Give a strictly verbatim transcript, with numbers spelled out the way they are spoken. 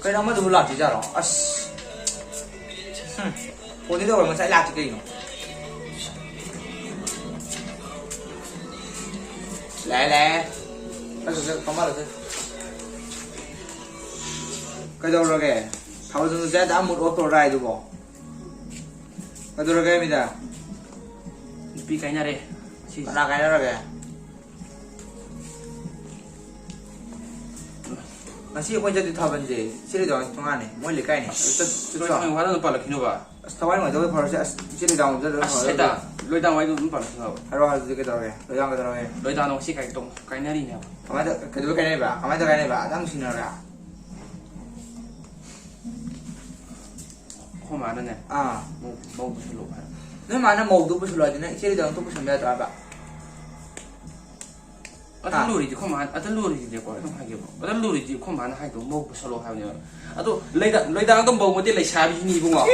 ꯀꯩꯅꯣ ꯑꯃꯗꯨꯕꯨ ꯂꯥꯛꯇ꯭ꯔꯤꯖꯥꯠꯔꯣ? ꯑꯁ꯫ ꯍꯨꯝ꯫ ꯐꯣꯟꯗꯤ ꯇꯧꯔ ꯉꯁꯥꯏ ꯂꯥꯛꯇ꯭ꯔꯤ ꯀꯩꯅꯣ? ꯂꯥꯛꯑꯦ, ꯂꯥꯛꯑꯦ꯫ ꯑꯁ, ꯑꯁ, ꯐꯝꯍꯜꯂꯁꯦ꯫ ꯀꯩꯗꯧꯔꯒꯦ? ꯊꯥꯕꯜ ꯆꯣꯡꯆꯠꯁꯦ ꯑꯗꯥ mood off ꯇꯧꯔ ꯂꯥꯛꯏꯗꯨꯕꯣ? ꯀꯩꯗꯧꯔꯒꯦ ꯍꯥꯏꯃꯤꯗ? ꯅꯨꯄꯤ ꯀꯥꯏꯅꯔꯦ꯫ ꯁꯤ ꯀꯅꯥ ꯀꯥꯏꯅꯔꯒꯦ? ꯉꯁꯤ ꯑꯩꯈꯣꯏ ꯆꯠꯇꯣꯏ ꯊꯥꯕꯜꯁꯦ ꯁꯤ ꯂꯩꯗꯣ ꯊꯣꯡꯉꯥꯅꯤ, ꯃꯣꯏ ꯂꯩꯀꯥꯏꯅꯤ꯫ ꯑꯗꯨ ꯆꯠ-, ꯆꯠꯁꯤ ꯂꯣꯏ ꯂꯥꯛꯑꯣ꯫ ꯊꯥꯡ ꯋꯥꯗ ꯑꯗꯨꯝ ꯄꯥꯜꯂꯛꯈꯤꯅꯣꯕ꯫ ꯑꯁ, ꯊꯋꯥꯏ ꯅꯨꯡꯉꯥꯏꯇꯕ ꯐꯥꯎꯔꯁꯦ꯫ ꯑꯁ, ꯁꯤ ꯂꯩꯗꯥꯡ ꯆꯠꯂ ꯑꯁ, ꯐꯥꯎꯔꯁꯦ꯫ ꯍꯦꯛꯇ ꯂꯣꯏꯗꯥꯡ ꯋꯥꯏꯗꯨ ꯑꯗꯨꯝ ꯄꯥꯜꯂꯛꯈꯤꯅꯣꯕ꯫ ꯍꯥꯏꯔꯣ, ꯍꯥꯏꯔꯣ, ꯑꯗꯨꯗꯤ ꯀꯩꯗꯧꯔꯒꯦ? ꯂꯣꯏꯗꯥꯡ ꯀꯩꯗꯧꯔꯒꯦ? ꯂꯣꯏꯗꯥꯡ ꯉꯁꯤ ꯀꯥꯏ ꯇꯧ-, ꯀꯥꯏꯅꯔꯤꯅꯦꯕ꯫ ꯀꯃꯥꯏꯅ ꯇꯧ-, ꯀꯩꯗꯧꯕꯩ ꯀꯥꯏꯅꯩꯕ? ꯀꯃꯥꯏꯅ ꯇꯧ ꯀꯥꯏꯅꯩꯕ? ꯑꯗꯥꯝ ꯅꯨꯡꯁꯤꯅꯔꯒ? ꯑꯩꯈꯣꯏ ꯃꯥꯅꯅꯦ꯫ ꯑꯥ꯫ ꯃꯧ, ꯃꯧ ꯄꯨꯁꯜꯂꯣ ꯍꯥꯏ꯫ ꯅꯣꯏ ꯃꯥꯅ ꯃꯧꯗꯣ ꯄꯨꯁꯜꯂꯣ ꯍꯥꯏꯗꯤ ꯅꯪ ꯏꯆꯦ ꯂꯩꯗꯥꯡ ꯑꯝꯇ ꯄꯨꯁꯟꯕ ꯌꯥꯗ꯭ꯔꯣ ꯍꯥꯏꯕ? ꯑꯗꯨ ꯍꯥ? ꯂꯨꯔꯤꯗꯤ ꯑꯩꯈꯣꯏ ꯃꯥ-, ꯑꯗꯨ ꯂꯨꯔꯤꯗꯤꯀꯣ, ꯑꯩ ꯑꯗꯨꯝ ꯍꯥꯏꯒꯦꯕ꯫ ꯑꯗꯨ ꯂꯨꯔꯤꯗꯤ ꯑꯩꯈꯣꯏ ꯃꯥꯅ ꯍꯥꯏꯗꯣ ꯃꯧ ꯄꯨꯁꯜꯂꯣ ꯍꯥꯏꯕꯅꯦꯕ꯫ ꯑꯗꯣ ꯂꯩꯗ-, ꯂꯣꯏꯗꯥꯡꯗꯣ ꯃꯧ ꯅꯠꯇꯦ, ꯂꯩꯁꯥꯕꯤꯅꯤ ꯏꯕꯨꯡꯉꯣ꯫